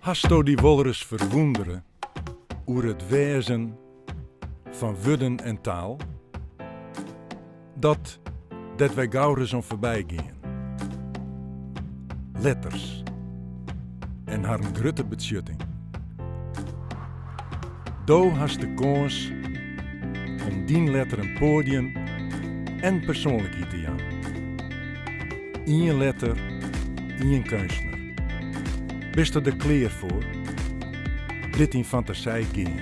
Hasto dy wolris ferwûndere oer it wêzen fan wurden en taal? Dat dêr't wy gauris oan foarby gean. Letters en harren grutte betsjutting. Do hast de kâns om dyn letter in poadium en persoanlikheid te jaan. Ien letter, ien keunstner. Bisto der klear foar? Lit dyn fantasij gean.